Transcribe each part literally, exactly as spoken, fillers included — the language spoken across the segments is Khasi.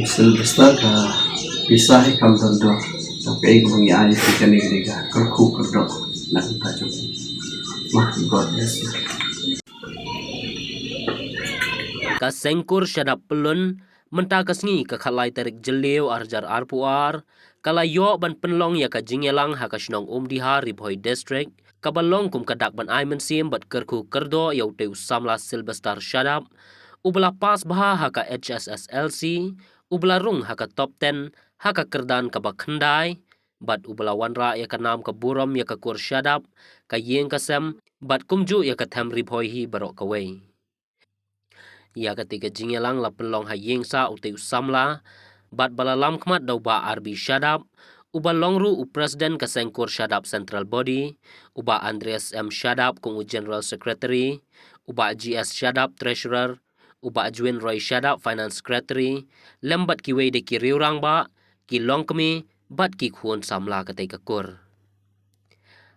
Sylvester ka pisa hi kam don doh. Ka pei ka bang ai ti kane ka dei ka kyrkhu kyrdoh na ka ta jong. Mah God bless you. Ka Seng Kur Shadap Pyllun mynta ka sngi ka khatlai tarik Jylliew arhajar arphew ar ka la ïoh ban pynlong ïa ka jingïalang ha ka shnong Umdihar, Ri Bhoi District, kaba long kum ka dak ban ai mynsiem bad kyrkhu kyrdoh ïa utei u samla Sylvester Shadap, uba la pass bha ha ka H S S L C, uba la rung ha ka top ten ha ka kyrdan kaba khyndai, bad uba la wanrah ïa ka nam ka burom ïa ka kur Shadap, ka ïing ka sem, bad kumjuh ïa ka them Ri Bhoi hi baroh kawei. Ïa katei ka jingïalang la pynlong ha ïing sah utei u samla bad ba la lam khmat da u Bah R B Shadap, uba long ruh u President ka Seng Kur Shadap Central Body, u Bah Andreas M Shadap kum u General Secretary, u Bah G S Shadap Treasurer, u Bah Jwin Roy Shadap Finance Secretary, lem bad kiwei de ki riew rangbah, ki longkmie bad ki khun samla katei ka kur.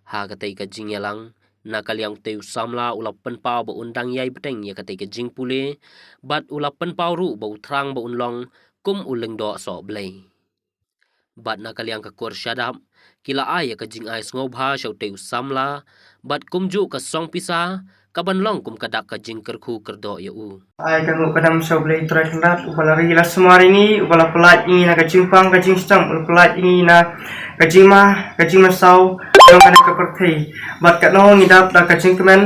Ha katei ka jingïalang, na ka liang utei u samla u la pynpaw ba un dang ïai bteng ïa katei ka jingpule, bad u la pynpaw ruh ba u thrang ba un long kum u lyngdoh sohblei. Bad na ka liang ka kur Shadap, ki la ai ïa ka jingai sngewbha sha utei u samla, bad kumjuh ka song pisa, kaban long kum ka dak ka jingkyrkhu kyrdoh ïa u. Ai ka nguh ka dam sha U Blei Trai Kynrad, uba la ri la sumar ïa ngi, uba la pyllait ïa ngi na ka jingpang ka jingstem, uba la pyllait ïa ngi na ka jingma ka jingmasaw jong kane ka pyrthei. Bad katno ngi dap da ka jingkmen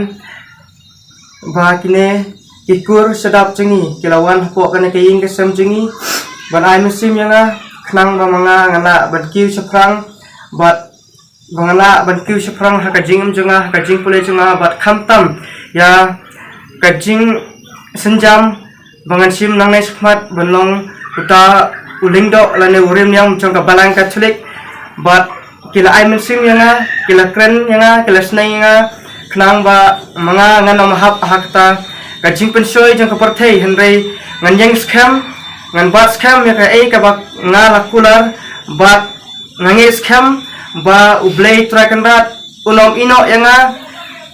ba kine ki kur Shadap jong ngi ki la wan hapoh kane ka ïing ka sem jong ngi ban ai mynsiem ïa nga, khnang ba ma nga ngan lah ban kiew shaphrang, bad ba ngan lah ban kiew shaphrang ha ka jingim jong nga, ha ka jingpule jong nga, bad khamtam ïa ka jingsynjam ba ngan shim nangne shakhmat ban long uta u lyngdoh lane u riewniam jong ka Balang Katholik. Bad ki la ai mynsiem ïa nga, ki la kren ïa nga, ki la sneng ïa nga, khnang ba ma nga ngan ym hap ha kata ka jingpynshoi jong ka pyrthei, hynrei ngan ïeng skhem, ngan bat skhem ïa kaei kaba nga la kular, bad nga ngeit skhem ba U Blei Trai Kynrad un ym ïehnoh ïa nga,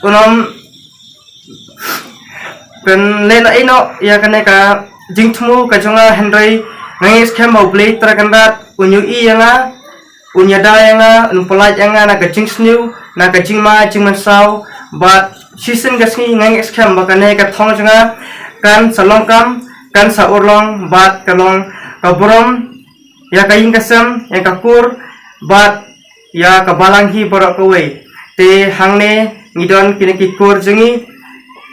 un ym pynlehnohei noh ïa kane ka jingthmu ka jong nga, hynrei nga ngeit skhem ba U Blei Trai Kynrad un ïohi ïa nga, un ïada ïa nga, un pyllait ïa nga na ka jingsniew, na ka jingma jingmynsaw. Bad shisien ka sngi nga ngeit skhem ba kane ka thong jong nga kan sa long kam, kan sa urlong, bad ka long ka burom ïa ka ïing ka sem, ïa ka kur, bad ïa ka balang hi baroh kawei. Te hangne ngi don kine ki kur jong ngi,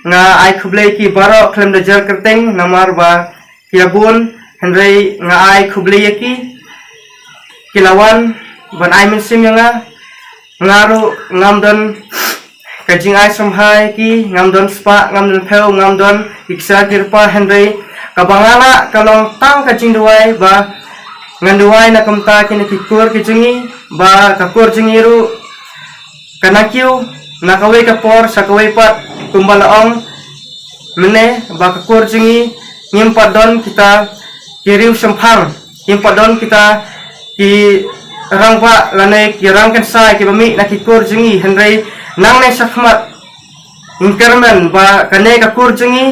nga ai khublei ki baroh khlem da jer kyrteng namar ba ki la bun, hynrei nga ai khublei ïa ki, ki la wan ban ai mynsiem ïa nga. Nga ruh ngam don ka jingai sngewbha ïa ki, ngam don spah, ngam don phew, ngam don ki kshaid ki rupa, hynrei kaba nga lah ka long tang ka jingduwai ba ngan duwai na ka bynta kine ki kur ki jong ngi, ba ka kur jong ngi ruh kan nang kiew na kawei ka por sha kawei pat, kumba la ong mynne ba ka kur jong ngi ngim pat don kita ki riew shemphang, ngim pat don kita ki rangbah lane ki rangkynsai kiba mih na ki kur jong ngi, hynrei nangne shakhmat ngi kyrmen ba kane ka kur jong ngi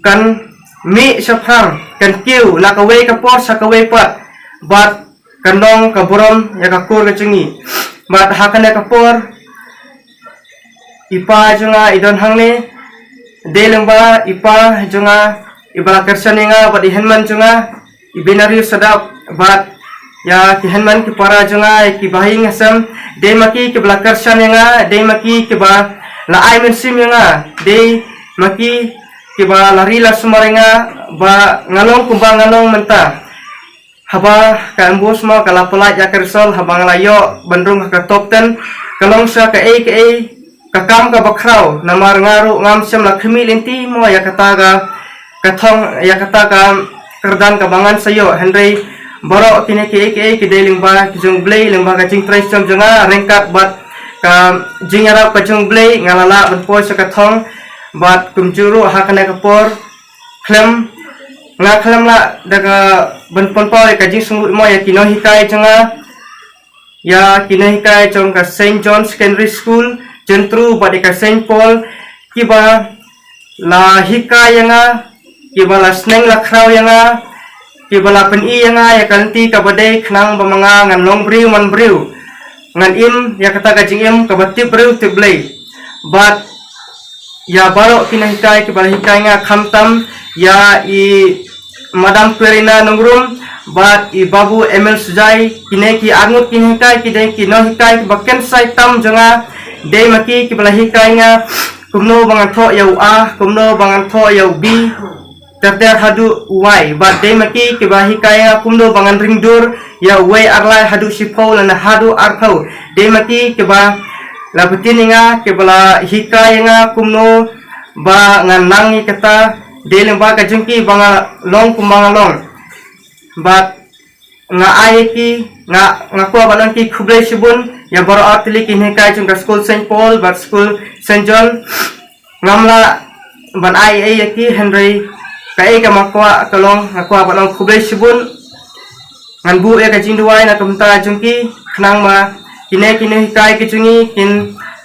kan mih shaphrang, kan kiew na kawei ka por sha kawei pat, bad kan long ka burom ïa ka kur ka jong ngi. Bad ha kane ka por i pa jong nga i don hangne, dei lyngba i pa jong nga iba la kyrshan ïa nga bad i hynmen jong nga, i Binari Sadap, bad ïa ki hynmen ki para jong nga, ïa ki bahaïing hasem, dei ma ki kiba la kyrshan ïa nga, dei ma ki kiba la ai mynsiem ïa nga, dei ma ki kiba la ri la sumar ïa nga ba nga long kumba nga long mynta. Haba ka embus mo ka la pyllait ïa ka result, haba nga la ïoh ban rung ha ka top ten, ka long sha kaei kaei ka kam kaba khraw, namar nga ruh ngam shym la khmih lynti mo ïa kata ka, ka thong, ïa kata ka kyrdan kaba ngan sa ïoh, hynrei baroh kine kiei kiei ki dei lyngba ka jong U Blei, lyngba ka jingtrei shitom jong nga ryngkat bad ka jingïarap ka jong U Blei nga la lah ban poi sha ka thong. Bad kumjuh ruh ha kane ka por khlem, nga khlem lah da ka ban pynpaw ïa ka jingsngewbha mo ïa ki nonghikai jong nga, ïa ki nonghikai jong ka Saint John Secondary School Jyntru bad ïa ka Saint Paul, kiba la hikai ïa nga kiba la sneng la khraw ïa nga, kiba la pyni ïa nga ïa ka lynti kaba dei, khnang ba ma nga ngan long briew man briew, ngan im ïa kata ka jingim kaba tip briew tip Blei. Bad ïa baroh ki nonghikai kiba la hikai nga, khamtam ïa i Madam Querina Nongrum bad i Babu Emil Sujai, kine ki arngut ki nonghikai, kine ki nonghikai kiba kynsai tam jong nga. Dei ma ki kiba la hikai nga kumno ba ngan thoh ïa u A, kumno ba ngan thoh ïa u B, ter ter haduh u Y. Bad dei ma ki kiba hikai nga kumno ba ngan ring dur ïa uwei ar lai haduh shiphew lane haduh arphew. Dei ma ki kiba la btin ïa nga, kiba la hikai ïa nga kumno ba ngan nang ïa kata. Dei lyngba ka jong ki ba nga long kumba nga long. Bad nga ai ïa ki, nga, nga kwah ban ong ki khublei shibun ïa baroh artylli ki nonghikai jong ka skul Saint Paul bad skul Saint John. Ngam lah ban ai ei ïa ki, hynrei kaei kaba nga kwah ka long, nga kwah ban ong khublei shibun. Ngan buh ïa ka jingduwai na ka bynta jong ki, khnang ba kine ki nonghikai ki jong ngi kin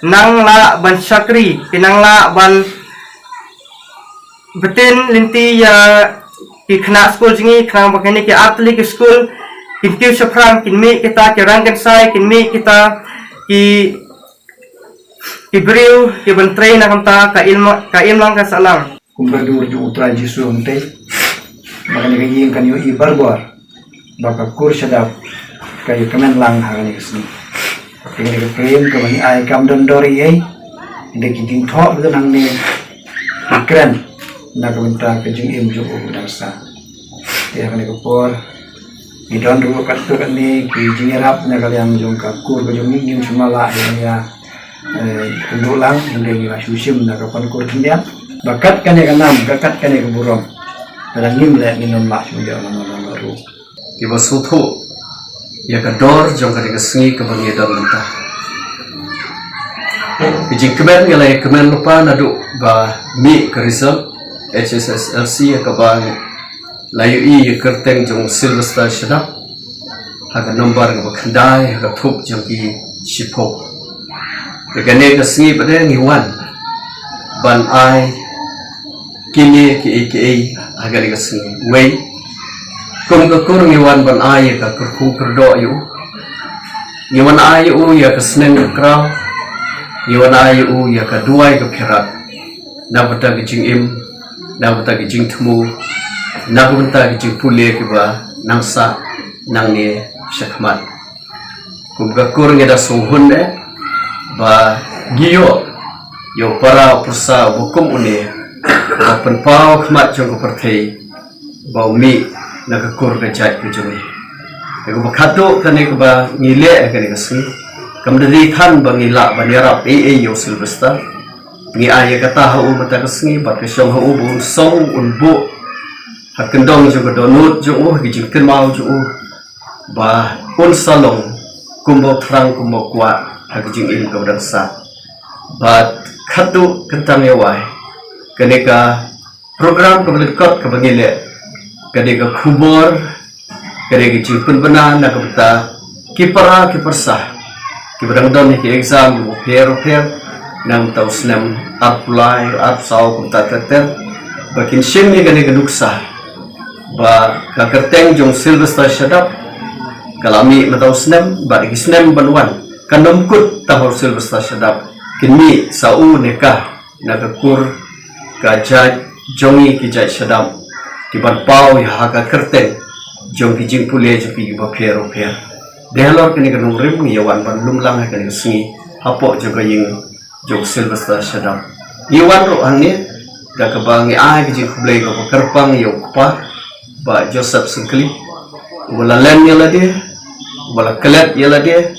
nang lah ban shakri, kin nang lah ban btin lynti ïa ki khynnah skul jong ngi, khnang ba kine ki artylli ki skul kin kiew shaphrang, kin mih kita ki rangkynsai, kin mih kita ki, ki briew kiban trei na ka bynta ka im, ka imlang ka sahlang. Kumba dur jong U Trai Jisu, ym tei ba kane ka ïing kan ïohi barabor ba ka kur Shadap ka ïakmen lang ha kane ka sngi. Kane ka prem kaba ngi ai kam don dor ei ei. Hynrei ki jingthoh ba don hangne ki kren na ka bynta ka jingim jong u ba dang sah. Te ha kane ka por ngi don ruh katto katne ki jingïarap na ka liang jong ka kur ka jong ngi, ngim shym la lah ïa, eh, kynduh lang, hynrei ngi la shu shim na ka pynkur khyndiat. Ba kat kane ka nam, ba kat kane ka burom, lada ngim leh ngin ym lah shu ïoh lano lano ruh. Kiba sngewthuh ïa ka dor jong kane ka sngi kaba ngi don mynta. Ka jingkmen ngi la ïakmen lypa naduh ba mih ka result H S S L C ïa kaba la ïohi ïa ka kyrteng jong Sylvester Shadap ha ka nombar kaba khyndai ha ka thup jong ki shiphew. Te kane ka sngi pat ngi wan ban ai kine kiei kiei ha kane ka sngi. Wei, kum ka kur ngi wan ban ai ïa ka kyrkhu kyrdoh ïa u. Ngi wan ai ïa u ïa ka sneng ka kraw. Ngi wan ai ïa u ïa ka duwai ka phirat na ka bynta ka jingim, na ka bynta ka jingthmu, na ka bynta ka jingpule kiba nang sah nangne shakhmat. Kum ka kur ngi da sngewhun eh ba ngi ïoh ïa u para u pyrsa uba kum une, uba pynpaw khmat jong ka pyrthei ba u mih na ka kur ka jait ka jong ngi. Te kaba khatduh kane kaba ngi leh ha kane ka sngi, kam da dei than ba ngi lah ban ïarap ei ei ïa u Sylvester. Ngi ai ïa kata ha u mynta ka sngi, bad ka shong ha u ba un song, un buh ha kyndong jong ka dohnud jong u, ha ka jingkynmaw jong u, ba un sa long kumba u thrang, kumba u kwah ha ka jingim kaba dang sah. Bad khatduh kyntang ïa wai, kane ka program kaba lyngkot kaba ngi leh, ka dei ka khubor, ka dei ka jingpynbna na ka bynta ki para ki pyrsa kiba dang don ïa ki exam kiba pher pher, na ka bynta u snem arphew lai arphew saw kumta ter ter, ba kin shim ïa kane ka nuksa ba ka kyrteng jong Sylvester Shadap ka la mih mynta u snem, bad ïa ki snem ban wan kan ym kut tang ha u Sylvester Shadap, kin mih sa u ne ka na ka kur ka jait jong ngi ki jait Shadap, kiban paw ïa ha ka kyrteng jong ki jingpule jong ki kiba pher u pher. Dei halor kane ka nongrim ngi ïa wan ban lum lang ha kane ka sngi hapoh jong ka ïing jong Sylvester Shadap. Ngi wan ruh hangne da kaba ngi ai ka jingkhublei kaba kyrpang ïa u kpa Bah Joseph Syngkli, uba la len ïa lade, uba la klet ïa lade,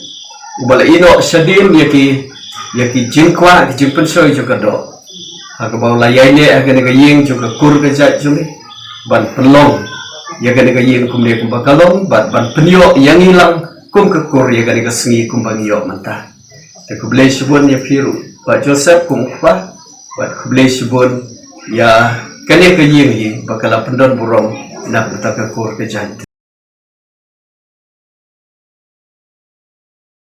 uba la ïehnoh shadien ïa ki, ïa ki jingkwah, ki jingpynshoi jong ka doh, ha kaba u la ïaineh ha kane ka ïing jong ka kur ka jait jong ngi, ban pynlong ïa kane ka ïing kumne kumba ka long, bad ban pynïoh ïa ngi lang kum ka kur ïa kane ka sngi kumba ngi ïoh mynta. Te khublei shibun ïa phi ruh Bah Joseph kum u kpa, bad khublei shibun ïa kane ka ïing hi ba ka la pyndon burom na ka bynta ka kur ka jait.